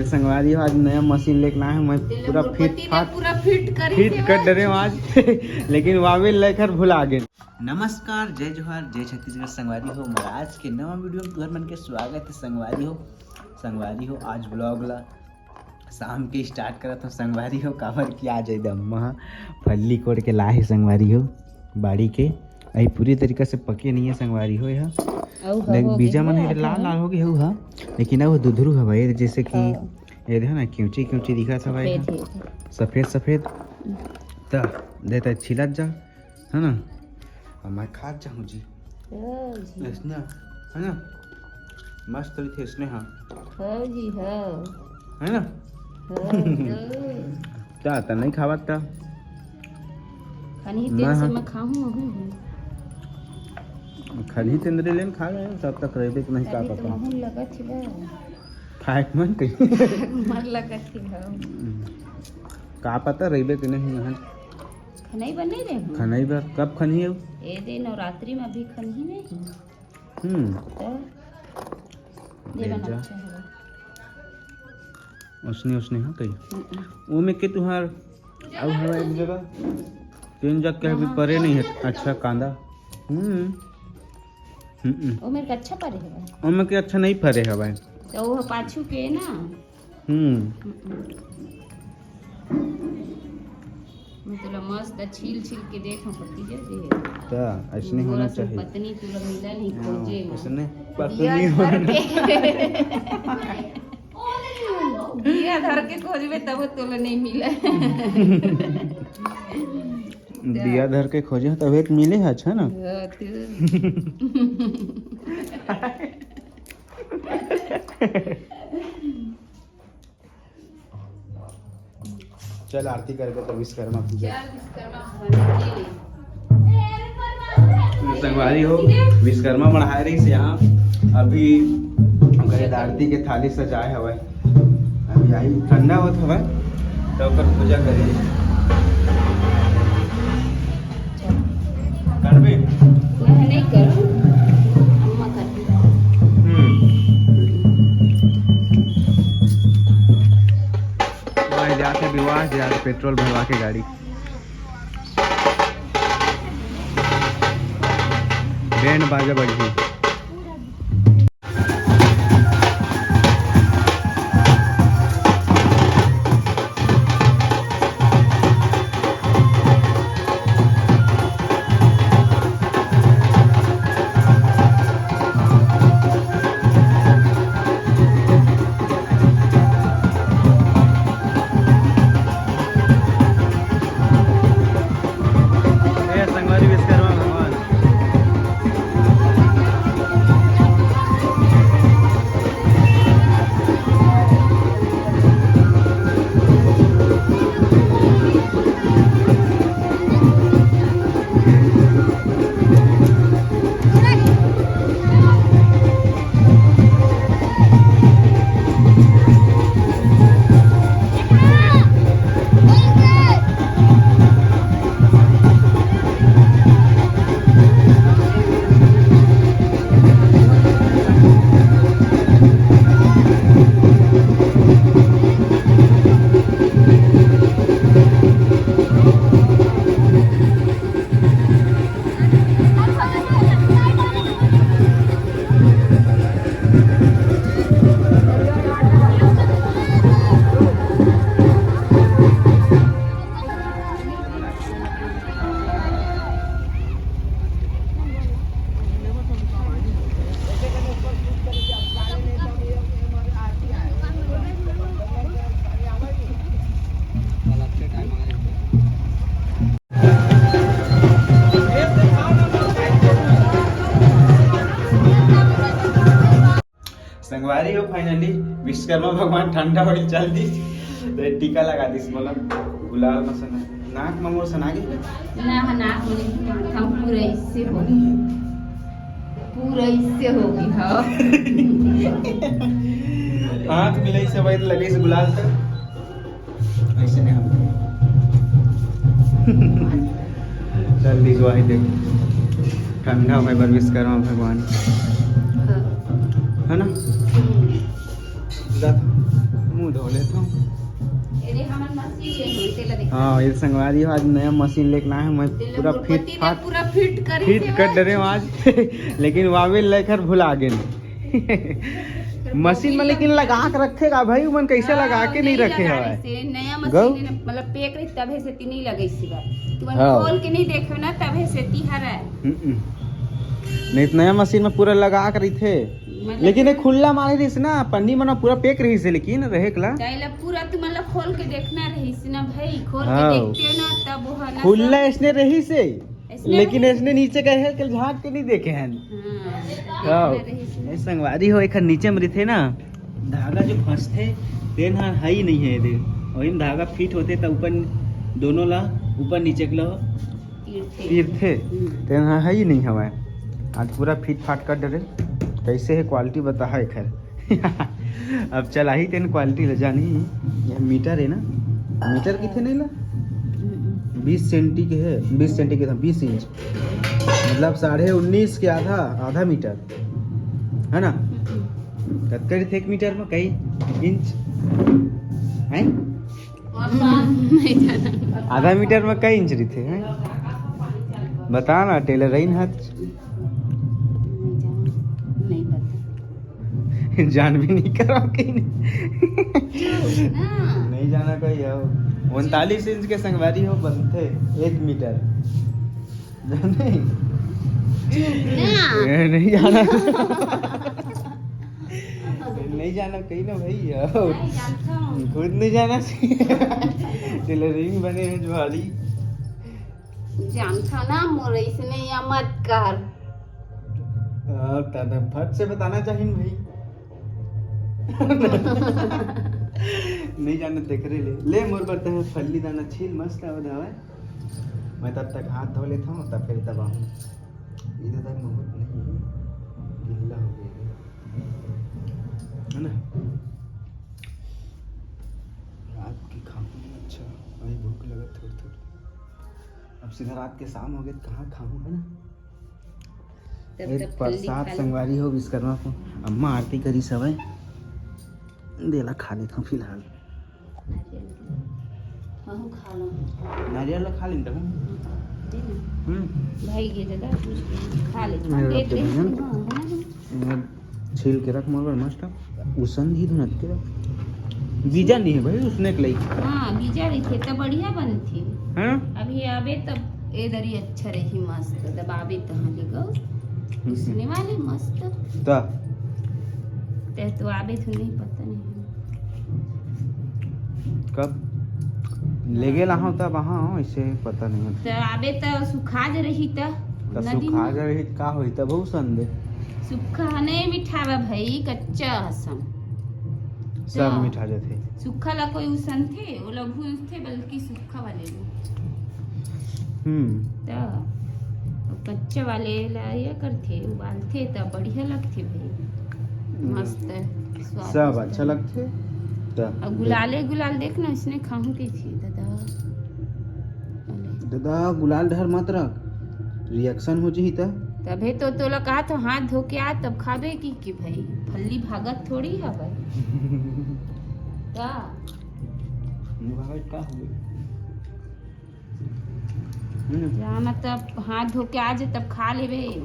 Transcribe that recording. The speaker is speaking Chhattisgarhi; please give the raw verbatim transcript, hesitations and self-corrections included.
संगवारी हो, आज नया मशीन लेके ना है, मैं पूरा फिट फाट पूरा फिट कर फिट कर डरे हूँ आज। लेकिन वावे लेकर भुला गए। नमस्कार, जय जोहार, जय छत्तीसगढ़ संगवारी हो। मोर आज के नवा वीडियो में तुहर मन के स्वागत है संगवारी हो। संगवारी हो, आज ब्लॉग ला शाम के स्टार्ट करत हूँ संगवारी हो, काबर कि आज एकदम अम्मा फल्ली कोड़ के ला है संगवारी हो, बाड़ी के। अभी पूरी तरीका से पके नहीं है संगवारी हो, यह अउ देख, हवा बीजा मन है लाल लाल हो गए हउ हा, लेकिन अउ दुधरू हवा, ये जैसे कि हाँ। ये देखा ना, क्यूची क्यूची दिखा था भाई, सफेद है। सफेद सफेद। त देता छिलत जा, है ना? और मैं खात जाऊँ जी। हाँ जी। इसने, है ना? मस्त रही थे इसने, हाँ। हाँ जी, हाँ। है ना? हाँ, तो। क्या आता नहीं खावत था? खनही तेल से मैं खाऊँ, अभी हूँ। खनही तेंदरे लेन खा गए, तब तक रहबे कि नहीं, का पता। महूँ लगत ही बा। खाए के मन कहीं। मन लगत ही बा। का पता रहबे कि नहीं, यहाँ। खनई बर नहीं रहे हूँ। खनई बर? कब खनही हो? ए दे नवरात्रि में अभी खनही नहीं। हम्म। तो देख देवन जा। अच्छा है। उसने, उसने, हाँ, कही। हम्म। वो में के तुहार, अब हवा एक जगह, तीन जग के अभी हाँ। परे नहीं है, अच्छा कांदा। हम्म। हम्म। वो मेरे के अच्छा परे है। वो में के अच्छा नहीं परे हवा। तो वो पाछू के ना, हम्म। मैं तोला मस्त छील छील के देखो, पति दे दे। त ऐसने होना चाहिए। पत्नी तोला मिला नहीं हाँ, खोजे में। ऐसने दिया पत्नी धर होना के। दिया धर के खोजबे तब तोला नहीं मिला। दिया धर के खोजे तब एक मिले है, अच्छा ना? हाँ, तू। चल आरती करके तो विश्वकर्मा पूजा। चल विश्वकर्मा भगवान की। संगवारी हो, विश्वकर्मा बढ़ाए रही से यहाँ अभी ओकरे आरती के थाली सजाए हवय। अभी आई ठंडा होत हवय तो ओकर पूजा करी। करबे? मैं नहीं करूँ, अम्मा करती। हम्म। वहाँ जाके विवाह जाके पेट्रोल भरवा के गाड़ी। बैंड बाजा बजही। ए संगवारी विश्वकर्मा भगवान। संगवारी हो, finally विश्वकर्मा भगवान ठंडा होइल चल दिस, तो टीका लगा दिस मोला गुलाल में सना, नाक में मोर सना गे। ना, नाक में नहीं, माथा में पूरा ऐसे हो गई, पूरा ऐसे हो गई। हाँ, हाथ मिलाई से भाई लगे से गुलाल तक। ऐसे नहीं हम। चल दी जो आई देख, ठंडा होए बर विश्वकर्मा भगवान। हाँ। है ना? हम्म। जा। धो लेता हूँ। ये हमन मशीन ले होई, तेला देख। हाँ, ये संगवारी हो, आज नया मशीन लेके ना है, मैं तेला पूरा फिट फाट, पूरा फिट कर फिट कर डरे हूँ आज। लेकिन वावे लेकर भुला गए। मशीन में लेकिन लगा के रखेगा भाई, उमन कैसे लगा के नहीं रखे हवा है। नया मशीन, मतलब, पैक रही तभे से ती नहीं लगे इसी बार। तुमन खोल के नहीं देखे ना, तभे से ती हरा है। नहीं तो नया मशीन में पूरा लगा के रही थे। मतलब लेकिन एक खुल्ला मारे रहिस ना, पन्नी मन पूरा पैक रहिस हे, लेकिन रहे कला। चाहे ला पूरा तुमन ला खोल के देखना रहिस ना भाई, खोल के हाँ। देखते ना तब वो है ना खुल्ला सब। ऐसने रहिस हे, ऐसने लेकिन रहिस। ऐसने नीचे का है, कल झांक के नहीं देखे हैं। हाँ, हाँ। ऐसने रहिस ना। ये संगवारी हो, एक नीचे में रहिथे ना, धागा जो फंसथे, तेन हा हई नहीं है दे। वही में धागा फिट होते त ऊपर दोनों ला, ऊपर नीचे के ला तीरथे। तीरथे। हम्म। तेन हा है ही नहीं हवाए। आज पूरा फिट फाट कर डरे। कैसे है क्वालिटी बताहा एकर। अब चलाही तेन क्वालिटी ले जानी। यह मीटर है ना, मीटर किथे नहीं ला? हम्म। बीस सेंटी के है, बीस सेंटी के था, बीस इंच, मतलब साढ़े उन्नीस के आधा, आधा मीटर है ना? हम्म। कतका रहिथे एक मीटर में, कई इंच है? नहीं जाना। आधा मीटर में कई इंच रहिथे हैं? बता ना, टेलर रही ना। नहीं पता। जान भी नहीं करा कहीं। नहीं जाना कहीं हो। उनतालीस इंच के संगवारी हो बनथे एक मीटर। जाने? चुप ना। ए, नहीं जाना। नहीं जाना कहीं ना भाई, आओ। नहीं जानता हूँ। खुद नहीं जाना। टेलरिंग बने हैं जुआड़ी। जानता ना मोर, इसने या मत कर। हाँ, तने फट से बताना चाहिए भाई। नहीं जाने तेकरे ले। ले मोर बर तहे फल्ली दाना छील मस्त आवत हवय। मैं तब तक हाथ धो लेता हूँ, तब फिर तब आऊँ। इधर तक बहुत नहीं है, गिल्ला हो गया है। है ना? रात की खाऊंगी। अच्छा, अभी भूख लगा थोड़ी थोड़ी। अब सीधा रात के शाम हो गए, कहाँ खाऊं, है ना? तब एक तक फल्ली प्रसाद खा ले। संगवारी हो विश्वकर्मा को, अम्मा आरती करी सवय, देला खा लेता हूँ फिलहाल। नारियल। महू खा लो। नारियल ला खा लेता हूँ। दे ना। हम्म। भाई ये दादा, कुछ खा ले। मेरे पेट रख दे देख भैया। हाँ, हाँ। छील के रख मोर बर मस्त। उसन ही धुनत के रख। बीजा नहीं है भाई, उसने के लई। हाँ, बीजा रहिथे त बढ़िया बनथे। हाँ? अभी आबे तब ए दरी अच्छा रही मस्त। तब आबे तहाँ ले गो। हम्म। उसने वाले मस्त। त? ते तो आबे तो नहीं पता नहीं। कब? लेगे ला हूँ तब, हाँ, ऐसे पता नहीं है। त आबे त सुखा जे रही त त नदी सुखा में। जे रही त का होई तब, बहुत संदे। सुखा नहीं मिठावा भाई, कच्चा हसन। सब तो मिठा जाथे। सुखा ला कोई उसनथे, ओला भूंजथे, बल्कि सुखा वाले ला। हम्म। त कच्चा वाले ला ये करथे, उबालथे, त बढ़िया लगथे भाई। हम्म। मस्त, स्वादिष्ट। सब अच्छा लगथे। त अब गुलाले गुलाल देख ना, इसने खाहूं के थी, दादा। दादा, गुलाल डहर मत रख, reaction हो जही त। तभे तो तोला कहा था, हाथ धो के आ, तब खाबे की, कि भाई, फल्ली भागत थोड़ी है भाई। का? भागत का हुए? हम्म। जाना तब हाथ धो के आ जे, तब खा लेबे।